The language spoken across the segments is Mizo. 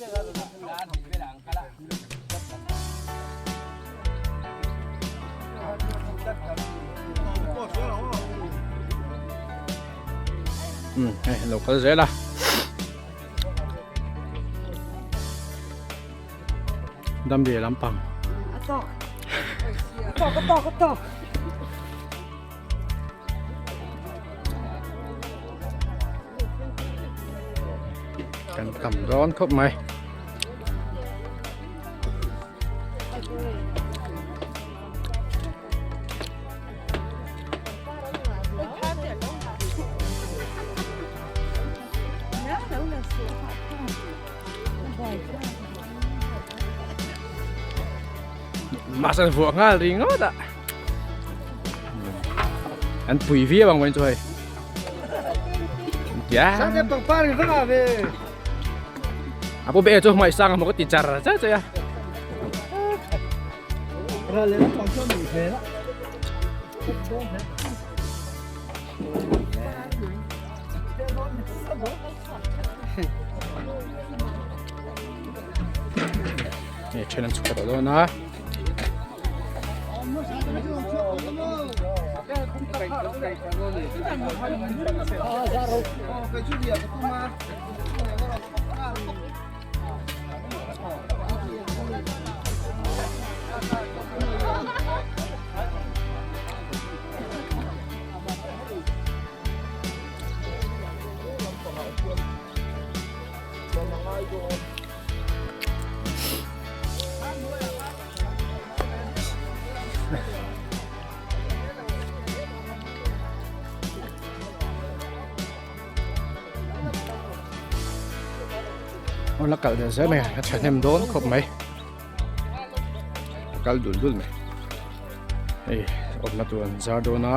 Um hei an lo kal zel a. Dam ve lampang. A tawk. A tawk a tawk a tawk. Kan tam dawn khawp mai. Mask an vuah nghal ringawt a an pui viau ang mai chu hei a pu be chu hmai sang maw ka ti char char char a Hei then an chhuk tawh dawn a. Aw la kalh leh zel mai a thahnem dawn khawp mai a kal dul dul mai hei awmna tur an zar dawn a.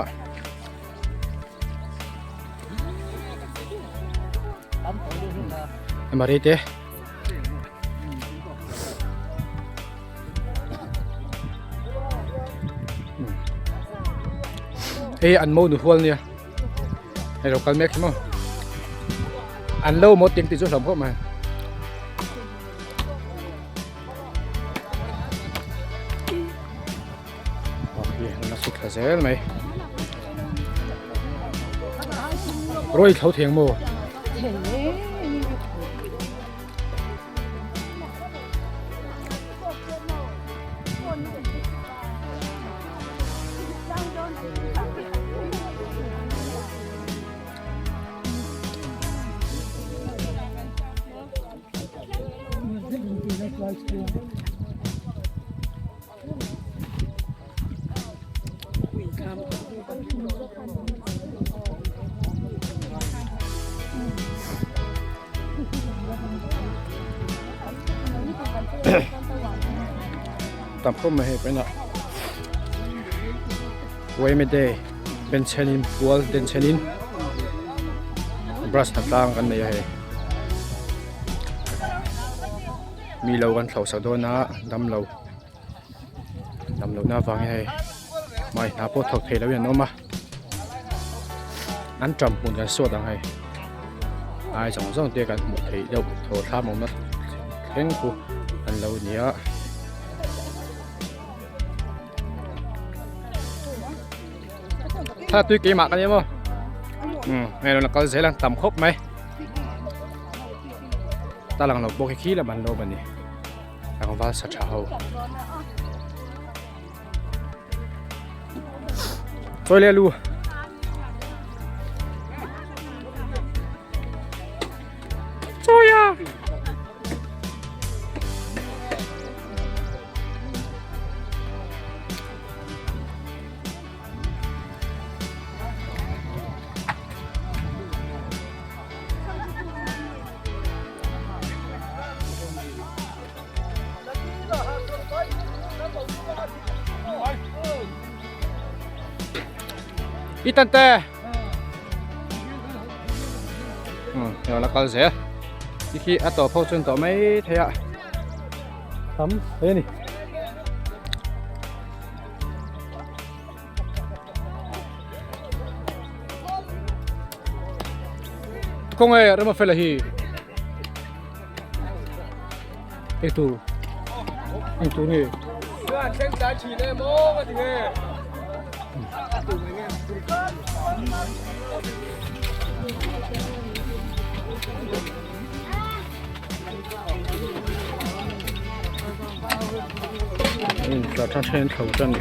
Mari te hei an mo nu hual nia hei lo kal mek hi maw an lo maw ting tih chu hlawm khawp mai. Thla zel mai ruai thlo theng maw Tam khawp mai hei pawnah Wemede benchhenin pual denchhenin brush hnatlang kan nei a hei. Mi lo kan thlauhsak dawn a damlo damlohna avangin hei hmai hna pawh thawk thei loin an awm a an ṭam hmun kan suat ang hei ai zawng zawng te kan hmuh theih deuh thaw thlam awmna thleng khu an lo ni a. Thla tui keimah ka ni maw um hei lo la kal zel ang tam khawp mai. Ta lang lo bawk hi khi lam an lawm a ni tlangval sa tha ho chawi leh lu chawi a. I tan te ừ la kal zel ti khi a tawp ho chuan tawh mai thei a tam hle a ni. Khawnge Ramafela hi? Ei tur eng tur nge? Tla then thlo tan ni.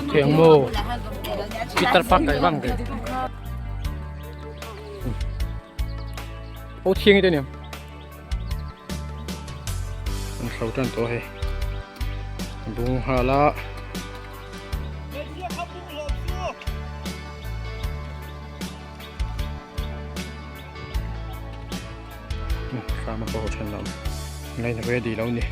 Thiang maw Peter Park kai bang ve Ô thiang ite niam An thlo tan tawh hei bung nghal a. Farm a pawh then lo line ready lo ni.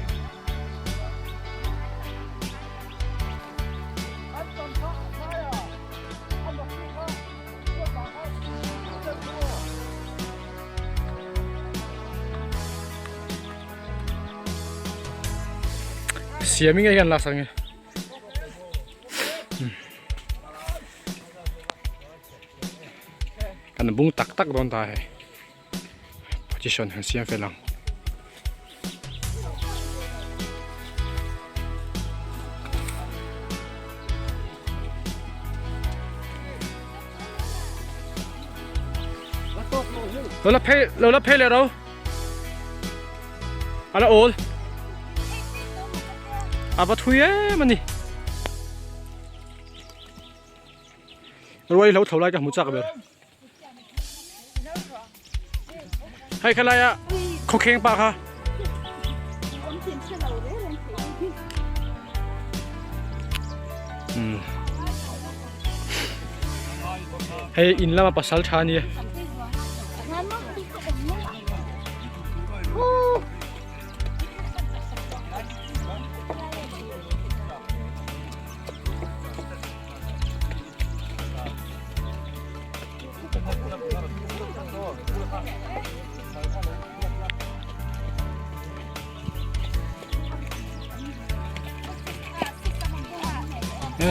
Siam in nge hian lak ang e. Kan bung tak tak dawn ta hei position han siam fel ang. Lo la phei lo la phei leh ro a la awl a va thui em a ni. Ruai lo tho lai ka hmu chak ber. Hei kha laia khawkheng pa kha. Hei in lama pasal tha ania.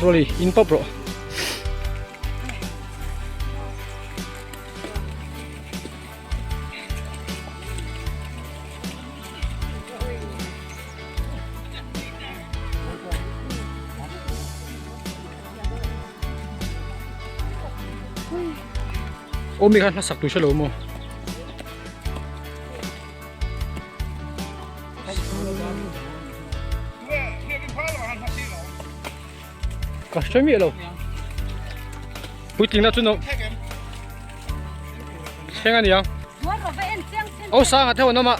Rolly in pop rawh. Aw mi kha hmasak tur hrelo maw? Ka hre miah lo. Puitling na chu no. Thleng a ni ang. Aw sang a theuh an awm a.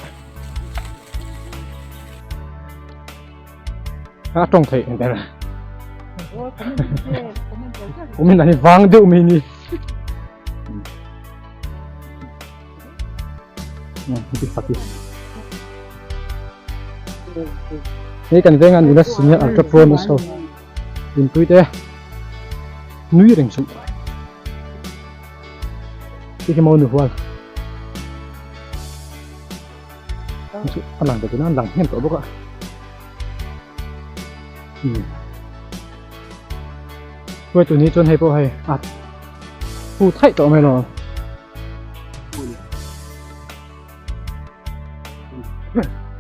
A tawng theih ang ber. Kumin an vang deuh mai ni. Hei kan venga nula senior ultra pro na so. Inpui te nui reng chu. Ti khi mau nu hual. Chu a lang ta chu lang hnem tawh bawk a. Hruai tu ni chuan hei pawh hei a pu thaih tawh mai lo.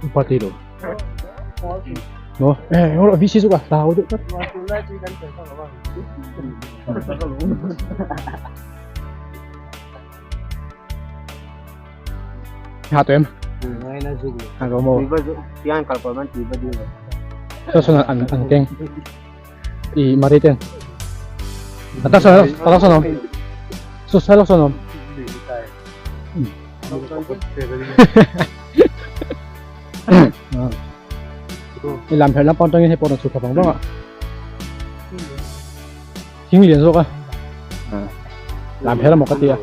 Upa ti lo. No, eh, ngor VC chu ka hlau deuh tlat. Ha tuem. Ha ro mo. So so an an keng. I mari ten. Ata so ata so nom. So so so nom. I lam her lam pang tangin hei pawh na chhuk thla bang bang a. Thing lian zawk a. Lam her amaw ka ti a.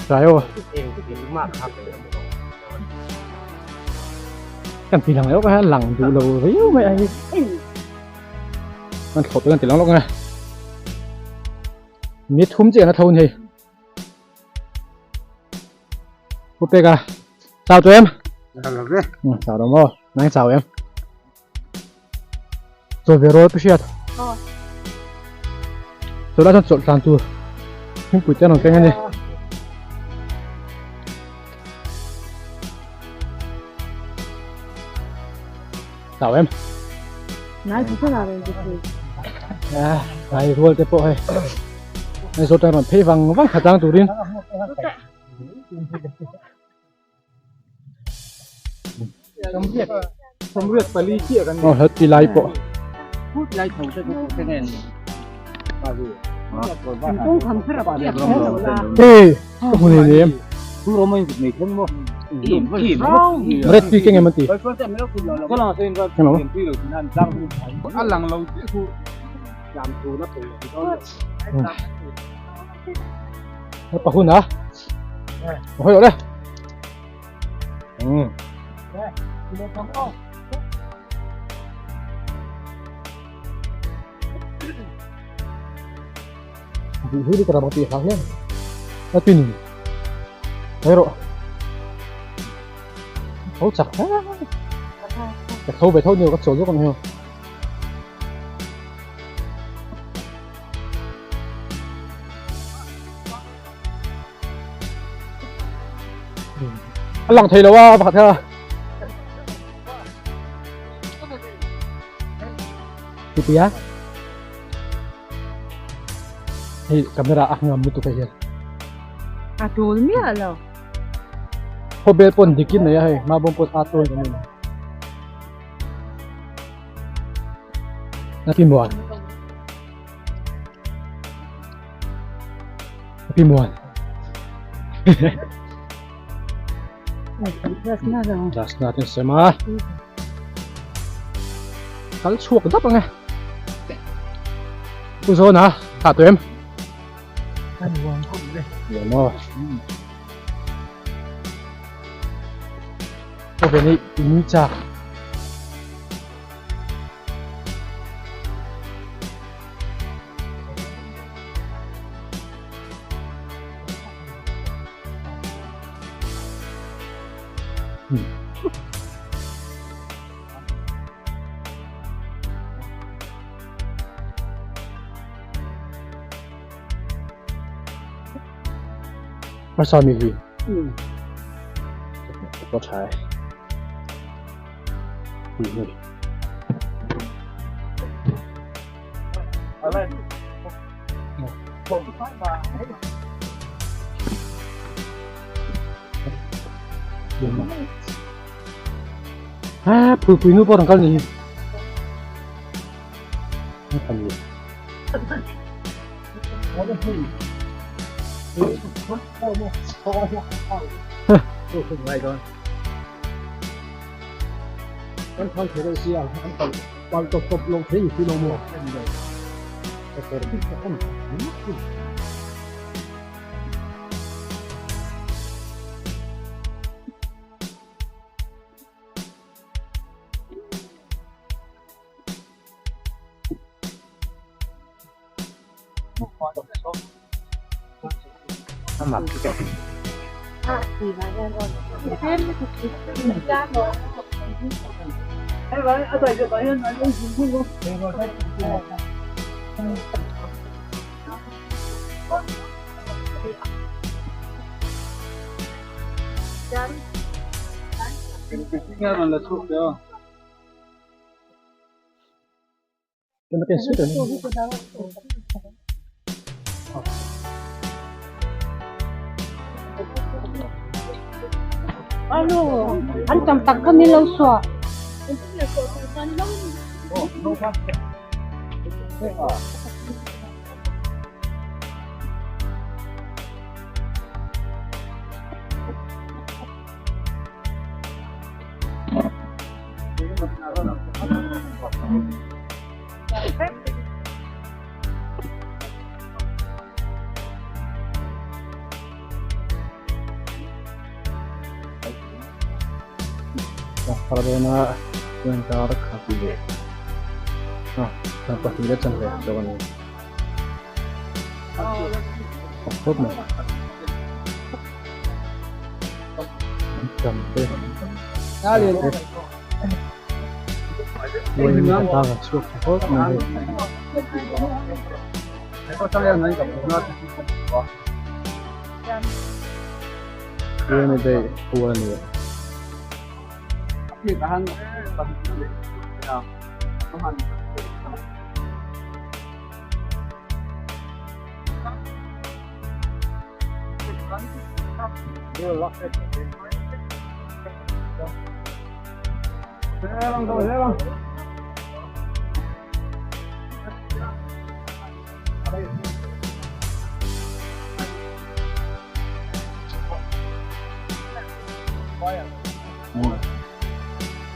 Tlai aw. Kan ti lang lawk a lang duh lo riau mai a hei. Kan thlawp kan ti lang lawk a. Mi thum chiah na tho ni hei. Pu pek a. Chau tu em? Chau lo ve. Chau lo maw? Nang chau em? Chaw ve rawl pu hriat. Chaw lai chuan chawlh tlan tur thingpui te an rawn keng a ni. Chau em? Ngai chu chu la reng chu. À, ngai rual te pawh hei. Ngai zawt an rawn phei vang vang kha tlang turin. Aw heti lai pawh Hey ka hmu nei nem Red pi ke ngem an ti Pahun a Hoi le Ừ. Vị hư đi cả bằng tiền hàng nhé. Nó tin. Thấy rồi. Thấu chặt thế. Cái thấu về thấu nhiều các chỗ giúp con hiểu. A lang thei lo a pakhat kha. Ti a. Hei camera a ngam lutuk hei hian. A tul miah lo. Khawbel pawn dikin nei a hei mabawm pawn a tul kan ni. Na pi muan. Pi muan. Dasna ten sem a. Kal chhuak dap ange. Pu zawn a, tha tu em? Lian maw. Aw ve nei inui chak. Hmasa mi hi ka tha e. À, pui pui nu pawh rawn kal ni hi. Kan thal thei deuh sia an pal pal tawp tawp lo thei ni si lo maw An tam tak kha min lo suah. Pangpar dawn a chuan kar khat leh ah pahnih a chanve zawk a ni khawp mai tam te a chhuak tha khawp mai hei. Rainy day hual a ni a.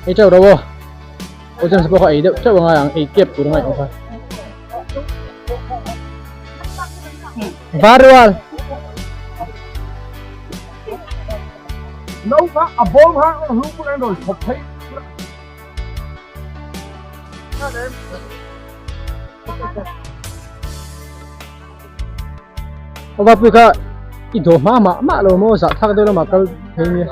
Ei teuh ro aw aw chuan pawh kha ei deuh teuh angai ang ei kep tur angai ang kha varual No kha a ball kha a hlu pun an rawn chhawp thei. Aw bapui kha i dawh hma mah mah lo maw zah thlak deuh lamah kal thei nia.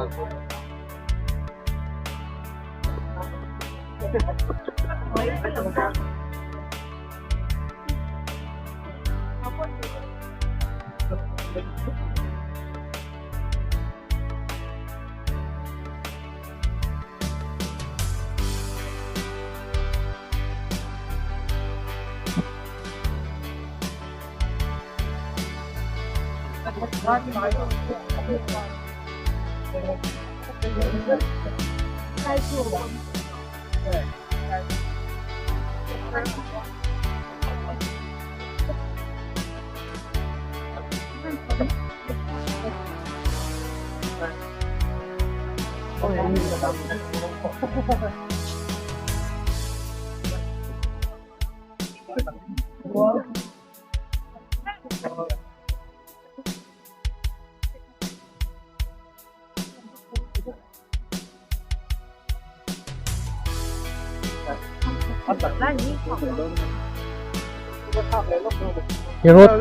Carrot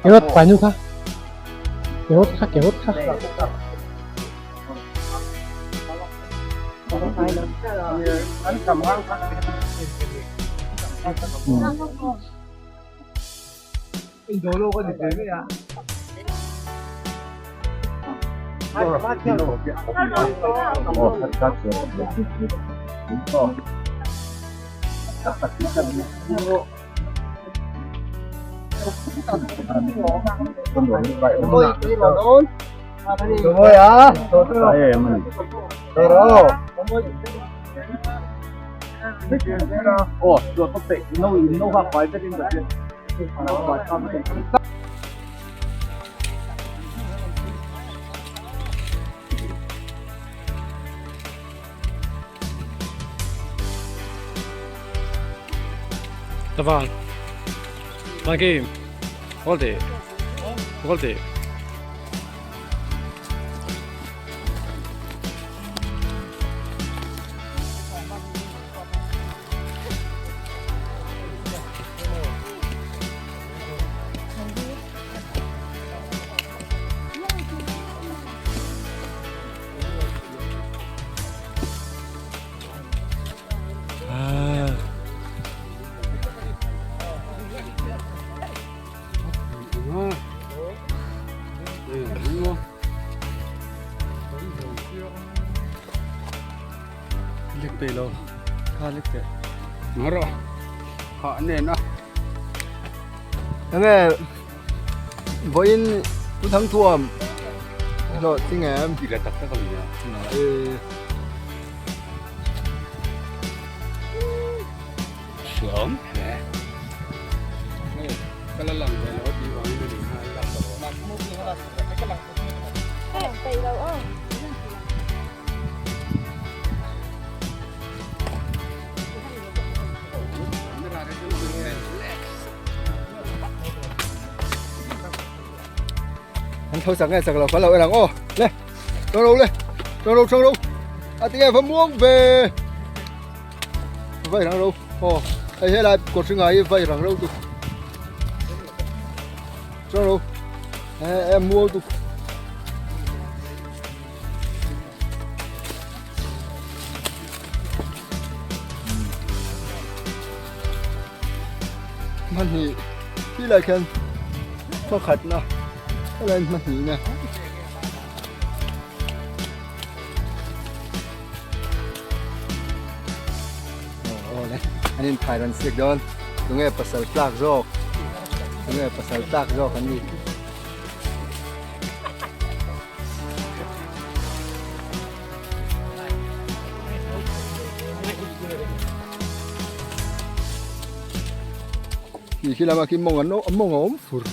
carrot phải nu kha carrot kha carrot kha Tavan Maki Goldie Goldie Enge vawiin Pu Thangthuam hlawh chi ngem An tho sak nge sak lo kan lo en ang aw le ṭang ro le ṭang ro ṭang ro. A tinge va muang ve. Vai rang ro. Aw hei helai kawr hringa hi vai rang ro tuk. Chuang ro. E e muang tuk. Hmanhnih khi lai khian pakhatna helai hmanhihna. An inphai rawn siak dawn tunge pasal tlak zawk tunge pasal tlak zawk an ni. Khi khi lama khi mawng an mawng a awm fur.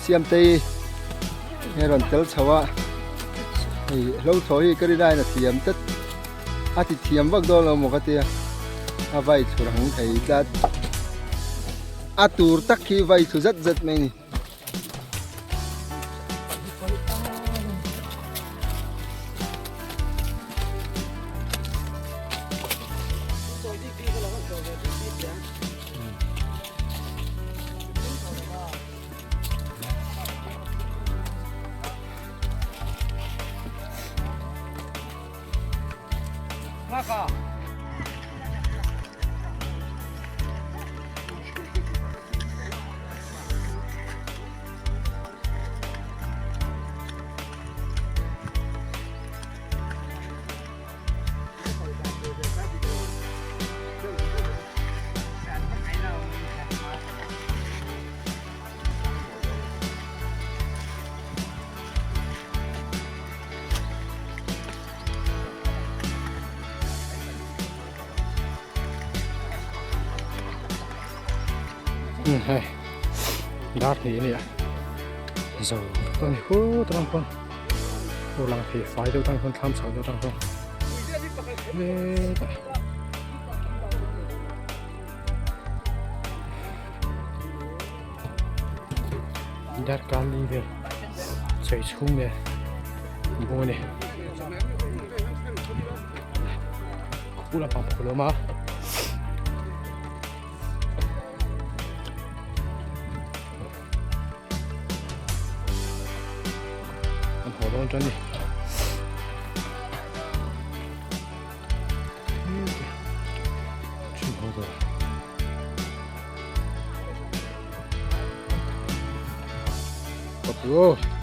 Siamtei he rawn tel chho a hei hlo thaw hi ka rin aiin a thiam tlat a ti thiam vak dawn lo maw ka tia a vai thur ang thei tlat a tur tak hi vai thlu zet zet mai a ni. Hei dar hnih a ni a zo ta ni hut atang khawn aw lang thei fai deuh atang khawn thlam chho deuh atang khawn hetah. Darkar li vel chei chhung nen bung a ni khawpui lampang pakhat a awm a. An haw dawn tan a ni. Papu.